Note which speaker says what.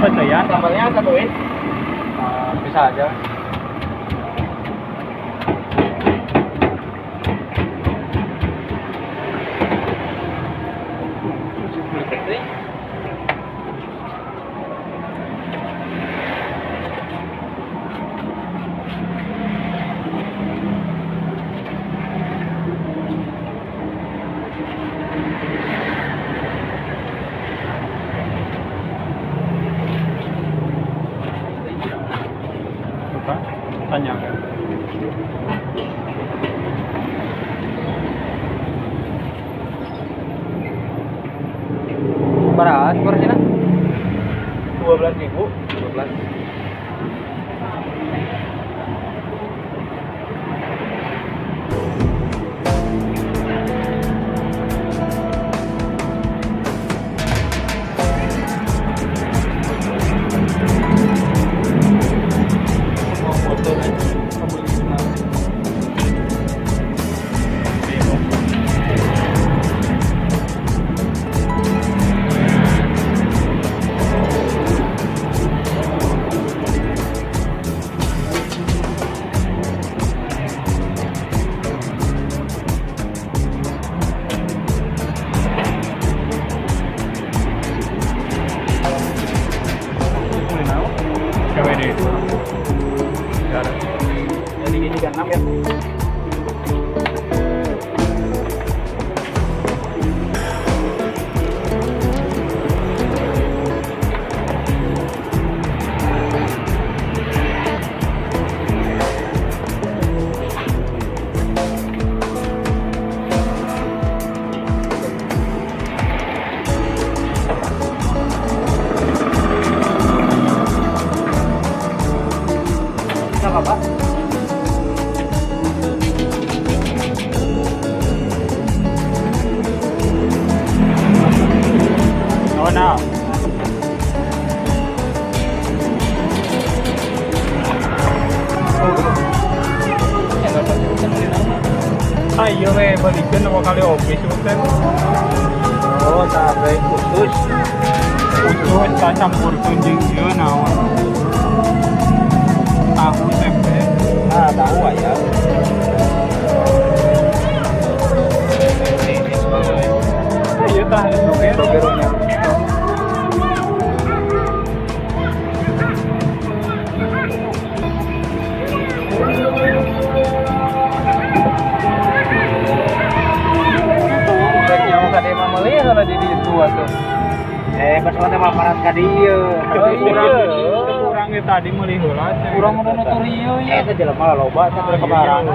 Speaker 1: Percaya
Speaker 2: Sambalnya satuin.
Speaker 3: Bisa aja.
Speaker 1: Tanya.
Speaker 3: Berapa porsinya?
Speaker 2: 12.000.
Speaker 3: 12.
Speaker 2: Jadi ini 36 ya. Apa?
Speaker 1: Oh, no. Ayo we balikin apa kali oke sih teh.
Speaker 2: Oh, tabe khusus.
Speaker 1: Khusus tak campur jeung ieu naon. Tahu tempe.
Speaker 2: Ah, tahu ayam.
Speaker 1: Ayo tah
Speaker 2: Dogernya.
Speaker 3: Nyawa ka dia mah meuli heula di ditu atuh.
Speaker 2: Pas mana mah parat ka dieu.
Speaker 1: Kurang tadi meuli heula.
Speaker 3: Urang nu nutur ieu ya.
Speaker 2: Eta jelema loba teh kemarin.